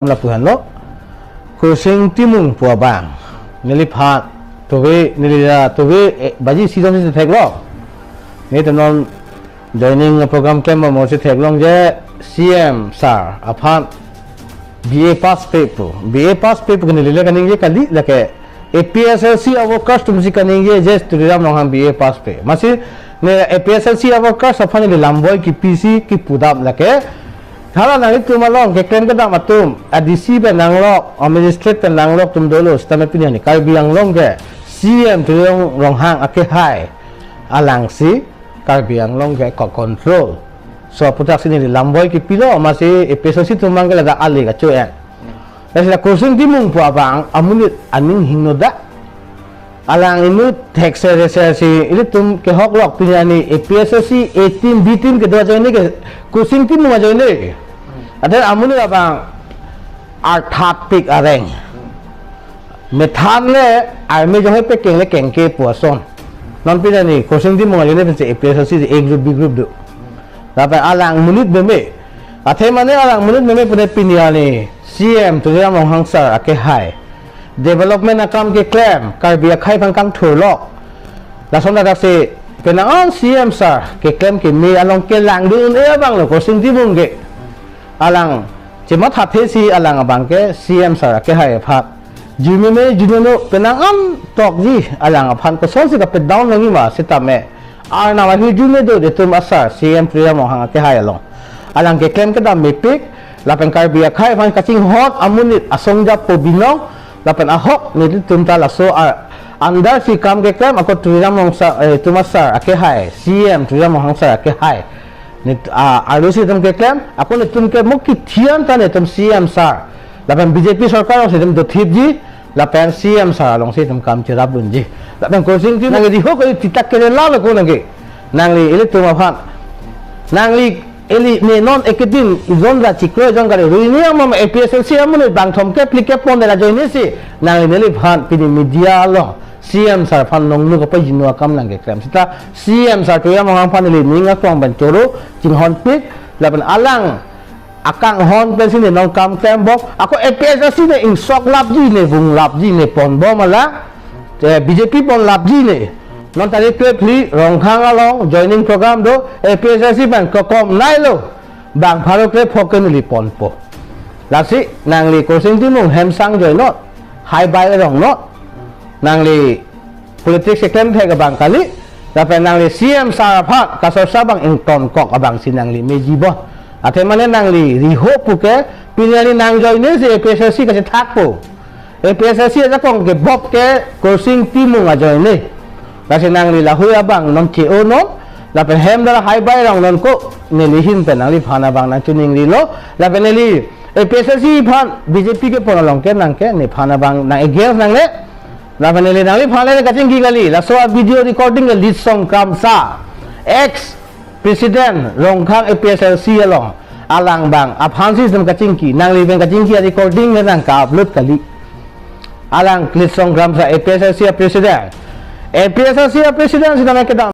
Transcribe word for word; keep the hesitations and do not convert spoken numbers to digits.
lapu henlo. Kursing Timung pu abang neliphan tove, neli la tove, eh, baji season si theklong. Nelitum non joining program klem mo si theklongji, C M sir aphan B A pass pe pu. B A pass pe pu ke neli le kaningje kali, lake A P S L C a-workers atum si kaningjeje Tuliram Ronghang B A pass pe. Amatsi ne A P S L C a-workers aphan neli lamboi kepisi kepudam lake. Hala nanglitum along keklem kedam atum, a D C pen nanglok, a magistrate pen nanglok atum dolo, sitame pini arni Karbi Anglong ke C M Tuliram Ronghang akehai alangsi Karbi Anglong ke ko-control. So aputhaksi neli lamboi kepilo, amatsi A P S L C atum abang ke ladak ale kacho-en. Lasi la Kursing Timung pu abang amonit aning hingno da. Alang inut thekser reser si ilitum kehoklok, pini arni A P S L C A team, B team kedo ajoine ke Kursing Timung ajoine. Athe amonit abang arthatpik areng. Methan le army jong he pekeng le kengke pu ason. Non pini arni Kursing Timung ajoine pensi A P S L C A group, B group do. Lapen alang monit meme. Athe mane alang monit meme pune pini arni C M Tuliram Ronghang sir akehai development akam keklem, Karbi akhei aphan kangthurlok. Lason ladak si penang an C M sir keklem keme along kelangdun-e abang lo Kursing Timung ke. Alang chemathathe si alang abang ke C M sir akehai aphan. Jumeme junono penang an tokji alang aphan kosonsi kapedown longji ma sitame Arnam ahirjume do netum asar C M Tuliram Ronghang akehai along. Alang keklem kedam mepik, lapen Karbi akhei aphan kachinghon amonit asong japo binong, lapen ahok netum ta laso ar under si kam keklem, ako Tuliram Ronghang sir, eh, netum asar akehai, C M Tuliram Ronghang sir akehai. Nit, ah, arlo si netum keklem, ako netum ke mo kithian ta netum C M sir. Lapen B J P sorkar alongsi netum dothipji, lapen C M sir alongsi netum kam cherap dunji. Lapen Kursing Timung nangli riho kali titak kere lalo ko nangke. Nangli ilitum aphan. Nangli ili ne non ekedin ijon ra chiklo ijon kali. Rui ni amam A P S L C amonit bangthom ke plike pon dela joine si. Nangli neliphan pini media along C M sir aphan nongnu kapajinu akam nangkeklem. Seta C M sir Tuliram Ronghang aphan ili ning aklong pen choro chinghonpik. Lapen alang akanghon pensi ne nong kam klembom. Ako A P S L C ne ingsoklapji ne vunglapji ne ponbom ala. Eh, B J P ponlapji ne. Non tarik kre phli Ronghang along joining program do, A P S L C pen kokom nailo. Bang pharo kre phok ke neli ponpo. Lasi nangli Kursing Timung hem sang joi non. Hai bai rong non. Nangli politics keklem thek abang kali, lapen nangli C M sir aphan kasorsa abang ingtonkok abangsi nangli meji bon. Athe mane nangli riho puke, pini arni nang joine si A P S L C kachethakpo. A P S L C ajakong kebop ke Kursing Timung ajoine. Lasi nangli lahui abang non che-o non, lapen hem dara hai bai rong non ko, neli ahin pen nangliphan abang nangchiningrilo, lapen neli A P S L C aphan B J P kepon along ke nangke nephan abang nang against nangne. Lapen neli nangliphan le kachingki kali. Laso a video recording ke Litsong Kramsa, ex president Ronghang A P S L C along, alang abang aphansi netum kachingki. Nangli pen kachingki a recording le nang ka-upload kali. Alang Litsong Kramsa A P S L C a president. A P S L C a president sitame kedam